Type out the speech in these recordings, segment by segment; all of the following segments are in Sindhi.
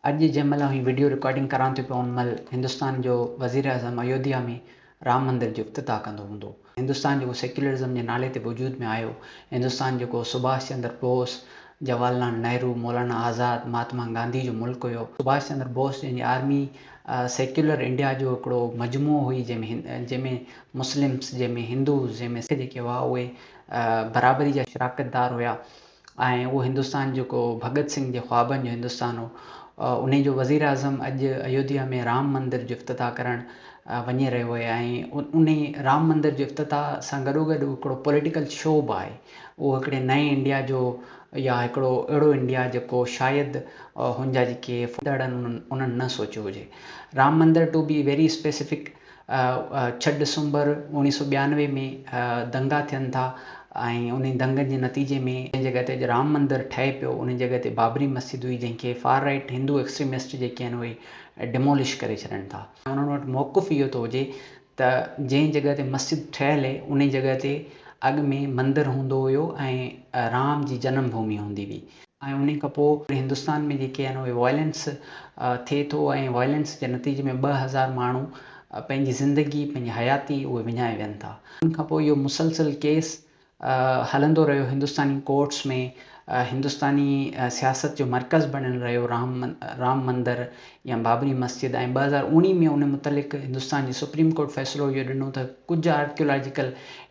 اڄ جنهن مهل آئون هي وڊيو رڪارڊنگ ڪران ٿو پيو ان مهل هندستان جو وزيراعظم ايوڌيا ۾ رام مندر جو افتتاح ڪندو هوندو. هندستان جيڪو سيڪيولرزم جي نالي تي وجود ۾ آيو، هندستان جيڪو سڀاش چندر بوس، جواهر لال نهرو، مولانا آزاد، مهاتما گانڌي جو ملڪ هيو. سڀاش چندر بوس جنهن جي آرمي سيڪيولر انڊيا جو هڪڙو مجموعو هئي جنهن ۾ جنهن ۾ مسلمس، جنهن ۾ هندوز، جنهن ۾ سک جيڪي هئا اهي برابري جا شراڪت دار هيا. ۽ اهو هندستان جيڪو ڀڳت سنگهه جي خوابن جو هندستان هو، انهي جو وزيراعظم اڄ ايوڌيا ۾ رام مندر جو افتتاح ڪرڻ وڃي رهيو آهي ۽ انهي رام مندر جو افتتاح سان گڏوگڏ هڪڙو پوليٽيڪل شو به آهي. اهو هڪڙي نئين انڊيا جو يا هڪڙو اهڙو انڊيا جيڪو شايد هن جا جيڪي ڦندڙ آهن انهن نه سوچيو هجي. Ram Mandir to be very specific ڇهه ڊسمبر اوڻيهه سو 92 ۾ دنگا ٿين ٿا ۽ انهي دنگن جي نتيجي ۾ جنهن جڳهه تي اڄ رام مندر ٺهي پيو انهي جڳهه تي بابري مسجد هئي جنهن کي فار رائيٽ هندو ايڪسٽريمسٽ جيڪي آهن اهي ڊمولش ڪري ڇڏن ٿا. انهن وٽ موقف اهو ٿو هجي ته جنهن جڳهه تي مسجد ٺهيل هي انهي جڳهه تي اڳ ۾ مندر هوندو هيو ۽ رام جي جنم ڀومي هوندي هئي. ۽ انهي کان پوء هندستان ۾ جيڪي آهن اهي وائلنس ٿئي ٿو ۽ وائلنس جي نتيجي ۾ 2000 ماڻهو پنهنجي زندگي پنهنجي حياتي اهي وڃائي ويهن ٿا. ان کان پوء اهو مسلسل ڪيس هلندو رهيو هندستاني ڪورٽس ۾ هندستاني سياست جو مرڪز بڻيل رهيو رام رام مندر يا بابري مسجد ۽ 2019 ۾ ان متعلق هندستان جي سپريم ڪورٽ فيصلو اهو ڏنو ته ڪجهه آرڪيولاجيڪل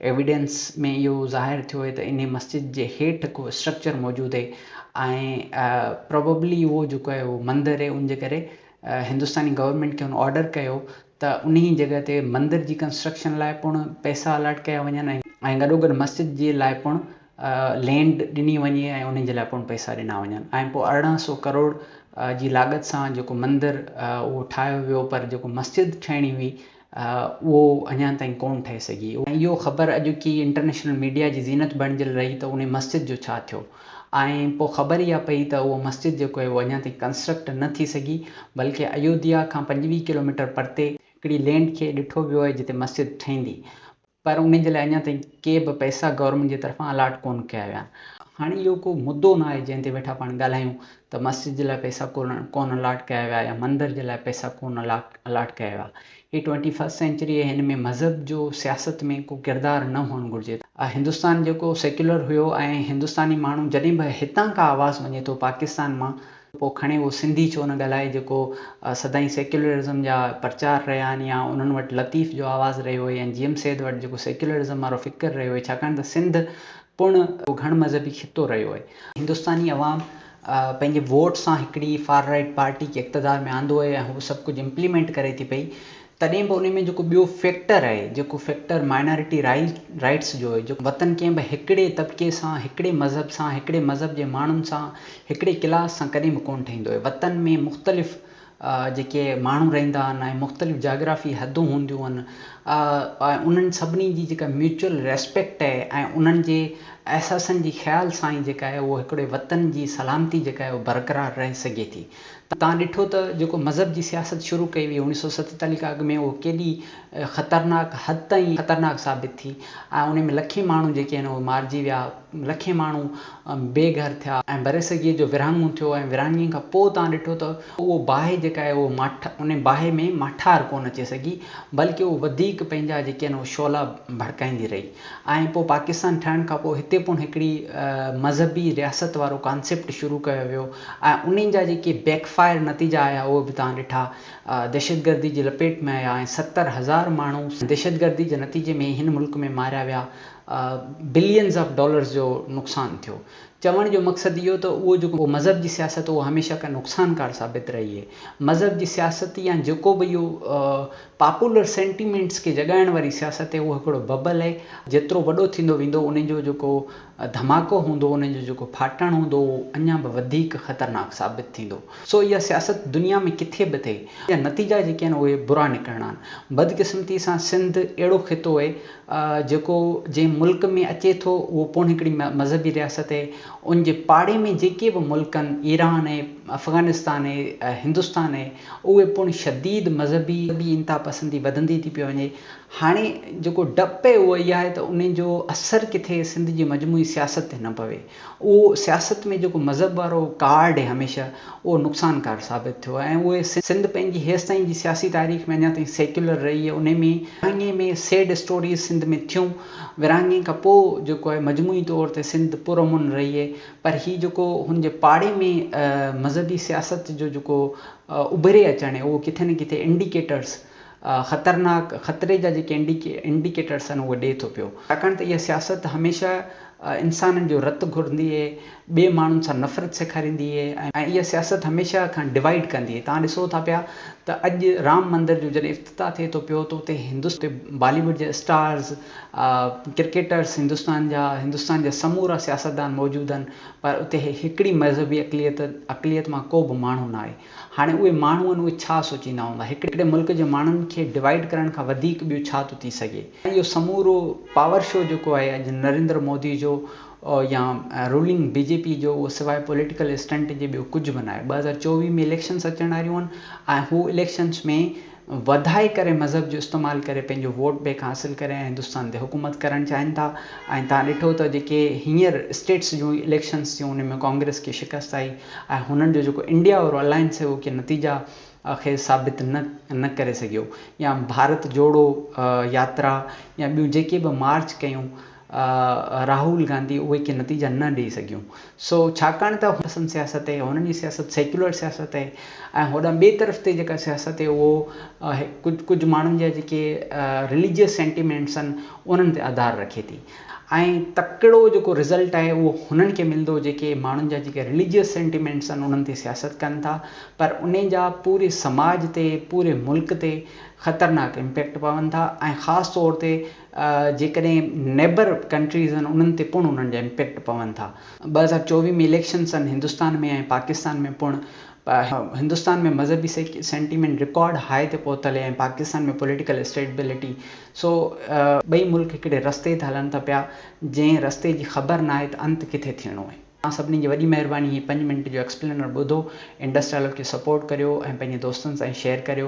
ايويڊنس ۾ اهو ظاهر ٿيو آهي ته انهي مسجد جي هيٺ ڪو اسٽرڪچر موجود آهي ۽ پراببلي اهو جيڪو آهي اهو مندر آهي ان جي ڪري هندستاني گورنمينٽ کي هن آرڊر ڪيو ته انهي جڳهه تي مندر جي ڪنسٽرڪشن لاء پڻ پئسا الاٽ ڪيا وڃن ۽ گڏوگڏ مسجد جي لاء پڻ لينڊ ڏني وڃي ۽ انهن جي لاء پڻ پئسا ڏنا وڃن ۽ پوء 1800 ڪروڙ جي لاڳت سان جيڪو مندر اهو ٺاهيو ويو پر جيڪو مسجد ٺهڻي هئي اهو اڃا تائين ڪونه ٺهي سگهي ۽ اهو خبر اڄوڪي انٽرنيشنل ميڊيا جي زينت بڻجيل رهي ته انهي مسجد جو ڇا ٿيو ۽ پوء خبر اها پئي ته اهو مسجد جيڪو آهي اهو اڃا تائين ڪنسٽرڪٽ نه ٿي سگهي بلڪه ايوڌيا کان 25 ڪلوميٽر پرتي هڪڙي لينڊ کي ڏٺو ويو آهي جتي مسجد ٺهندي پر انهي جي لاء اڃا تائين ڪي به پئسا گورنمينٽ جي طرفان الاٽ ڪونه ڪيا ويا آهن. هاڻي اهو ڪو مدو نه آهي جنهن تي ويٺا پاڻ ڳالهايون ته مسجد جي لاء پئسا ڪونه الاٽ ڪيا ويا يا مندر جي لاء پئسا ڪونه الاٽ ڪيا ويا. هي ٽوئنٽي فرسٽ سينچري آهي هن ۾ مذهب جو سياست ۾ ڪو ڪردار نه هئڻ گهرجي. هندستان جيڪو سيڪيولر هيو ۽ هندستاني ماڻهو جڏهن به هتان ڪا آواز وڃي ٿو پاڪستان مان پوء کڻي اهو سنڌي ڇو نه ڳالهائي جيڪو سدائين سيڪيولرزم جا پرچار رهيا آهن يا انهن وٽ لطيف جو آواز رهيو آهي يا جي ايم سيد وٽ جيڪو سيڪيولرزم وارو فڪر رهيو آهي ڇاڪاڻ ته سنڌ پڻ گهڻ مذهبي خطو رهيو آهي. هندستاني عوام پنهنجي ووٽ سان هڪڙي فار رائيٽ پارٽي کي اقتدار ۾ آندو آهي ۽ هو سڀ ڪجهه امپليمينٽ ڪري ٿي پئي تڏهن به ان ۾ جيڪو ٻيو فيڪٽر آهي، جيڪو فيڪٽر مائنارٽي رائيٽس جو آهي، جيڪو وطن ڪنهن به هڪڙي طبقي سان، هڪڙي مذهب سان، هڪڙي مذهب جي ماڻهن سان، هڪڙي ڪلاس سان ڪڏهن به ڪونه ٺهيندو آهي. وطن ۾ مختلف جيڪي ماڻهو رهندا آهن ۽ مختلف جاگرافي حدون هونديون آهن ۽ انهن سڀني جي جيڪا ميوچل ريسپيڪٽ آهي ۽ انهن جي احساسن جي خيال سان ئي جيڪا آهي اهو هڪڙي وطن جي سلامتي جيڪا آهي اهو برقرار رهي سگهي ٿي. توهان ڏٺو ته جيڪو مذهب جي سياست شروع ڪئي وئي 1947 کان اڳ ۾ اهو ڪيڏي خطرناڪ حد تائين خطرناڪ ثابت ٿي ۽ ان ۾ لکين ماڻهو جيڪي آهن اهي مارجي ويا لکين ماڻهو بي گهر ٿيا ۽ برصغير جو ورهاڱو ٿيو ۽ ورهاڱي کان پوء توهان ڏٺو ته اهو باهه جيڪا آهي اهو ماٺ ان باهه ۾ ماٺار ڪونه اچي سگهي بلڪه اهو وڌيڪ پنهنجا جيڪي آهن اهي شعلا ڀڙڪائيندي رهي. ۽ پوء پاڪستان ٺهڻ کان پوء هتي پڻ هڪڙي مذهبي رياست وارو ڪانسيپٽ شروع ڪيو ويو ۽ انهن جا جيڪي بيڪ فائر نتيجا آيا اهي به توهان ڏٺا دهشتگردي جي لپيٽ ۾ آيا ۽ 70,000 ماڻهو دهشتگردي جي نتيجي ۾ هن ملڪ ۾ ماريا ويا بلينز آف ڊالرز جو نقصان ٿيو چوڻ جو مقصد اهو ته اهو جيڪو مذهب جي سياست اهو هميشه کان نقصانڪار ثابت رهي آهي. مذهب جي سياست يا جيڪو به اهو پاپولر سينٽيمينٽس کي جڳائڻ واري سياست آهي اهو هڪڙو ببل آهي. جيترو وڏو ٿيندو ويندو ان جو جيڪو ڌماڪو هوندو ان جو جيڪو ڦاٽڻ هوندو اهو اڃا به وڌيڪ خطرناڪ ثابت ٿيندو. سو اها سياست دنيا ۾ ڪٿي به ٿئي يا نتيجا جيڪي آهن اهي برا نڪرڻا آهن. بدقسمتي سان سنڌ اهڙو خطو آهي جيڪو جنهن ملڪ ۾ اچي ٿو اهو پڻ هڪڙي مذهبي رياست آهي. ان جي پاڙي ۾ جيڪي به ملڪ آهن ايران آهي، افغانستان اهي، هندستان اهي، اهي پڻ شديد مذهبي انتها پسندي وڌندي ٿي پئي وڃي. هاڻي جيڪو ڊپ اهي اهو اها آهي ته ان جو اثر ڪٿي سنڌ جي مجموعي سياست تي نه پوي. اهو سياست ۾ جيڪو مذهب وارو ڪارڊ اهي هميشه اهو نقصانڪار ثابت ٿيو آهي ۽ اهي سنڌ پنهنجي هيستائين جي سياسي تاريخ ۾ اڃا تائين سيڪيولر رهي آهي. انهي ۾ ورهاڱي ۾ سيڊ اسٽوريز سنڌ ۾ ٿيون. ورهاڱي کان پوء جيڪو آهي مجموعي طور تي سنڌ پرامن رهي آهي پر هي جيڪو هن جي پاڙي ۾ مذهبي سياست جو جيڪو اڀري اچڻ اهي اهو ڪٿي نه ڪٿي انڊيڪيٽرس خطرناڪ خطري جا جيڪي انڊيڪيٽرس آهن اهي ڏئي ٿو پيو. ڇاڪاڻ ته اها سياست هميشه انسانن جو رت گهرندي اهي، ٻئي ماڻهن سان نفرت سيکاريندي اهي ۽ اها سياست هميشه کان ڊوائيڊ ڪندي اهي. توهان ڏسو ٿا پيا ته اڄ رام مندر جو جڏهن افتتاح ٿئي ٿو پيو ته اتي هندستان بالي ووڊ جا اسٽارز، ڪرڪيٽرس هندستان جا، هندستان جا سمورا سياستدان موجود آهن پر اتي هڪڙي مذهبي اقليت اقليت مان ڪو به ماڻهو ناهي. هاڻي اهي ماڻهو آهن اهي ڇا سوچيندا هوندا؟ هڪڙي ملڪ جي ماڻهن کي ڊوائيڊ ڪرڻ کان وڌيڪ ٻيو ڇا ٿو ٿي سگهي؟ اهو سمورو پاور شو جيڪو آهي اڄ نريندر مودي جو يا رولنگ بي جي پي جو اهو سواء پوليٽيڪل اسٽنٽ جي ٻيو ڪجهه به ناهي. 2024 ۾ اليڪشنس اچڻ واريون آهن ۽ هو اليڪشنس ۾ وڌائي ڪري مذهب جو استعمال ڪري پنهنجو ووٽ بينڪ حاصل ڪري ۽ هندستان تي حڪومت ڪرڻ چاهين ٿا ۽ توهان ڏٺو ته جيڪي هينئر اسٽيٽس جون اليڪشنس ٿيون ان ۾ ڪانگريس کي شڪست آئي ۽ هنن جو جيڪو انڊيا وارو الائنس هو ڪي نتيجا خيز ثابت نه نه ڪري سگهيو يا ڀارت جوڙو ياترا يا ٻيون جيڪي به مارچ ڪيون راهول گانڌي اهي ڪي نتيجا نه ڏئي سگهيون سو ڇاڪاڻ ته پسند سياست آهي هنن جي سياست سيڪيولر سياست آهي ۽ هوڏانهن ٻئي طرف تي جيڪا سياست آهي اهو ڪجهه ڪجهه ماڻهن جا جيڪي رليجيس سينٽيمينٽس آهن انهن تي آڌار رکي ٿي ۽ تڪڙو جيڪو رزلٽ آهي اهو هنن کي ملندو جيڪي ماڻهن جا جيڪي رليجيس سينٽيمينٽس آهن انهن تي سياست ڪن ٿا پر انهي جا پوري سماج تي پوري ملڪ تي خطرناڪ امپيڪٽ پون ٿا ۽ خاص طور تي جيڪڏهن نيبر ڪنٽريز آهن انهن تي پڻ انهن جا امپيڪٽ پون ٿا. 2024 ۾ اليڪشنس آهن هندستان ۾ ۽ پاڪستان ۾ پڻ هندستان ۾ مذهبي سينٽيمينٽ رڪارڊ هاء تي پهتل آهي ۽ پاڪستان ۾ پوليٽيڪل اسٽيبلٽي سو ٻئي ملڪ هڪڙي رستي تي هلن ٿا پيا جنهن رستي جي خبر ناهي ته انت ڪٿي ٿيڻو آهي. توهان سڀني جي وڏي مهرباني هي پنج منٽ جو ايڪسپلينر ٻڌو انڊس ڊائلاگ کي سپورٽ ڪريو ۽ پنهنجي دوستن سان شيئر ڪريو.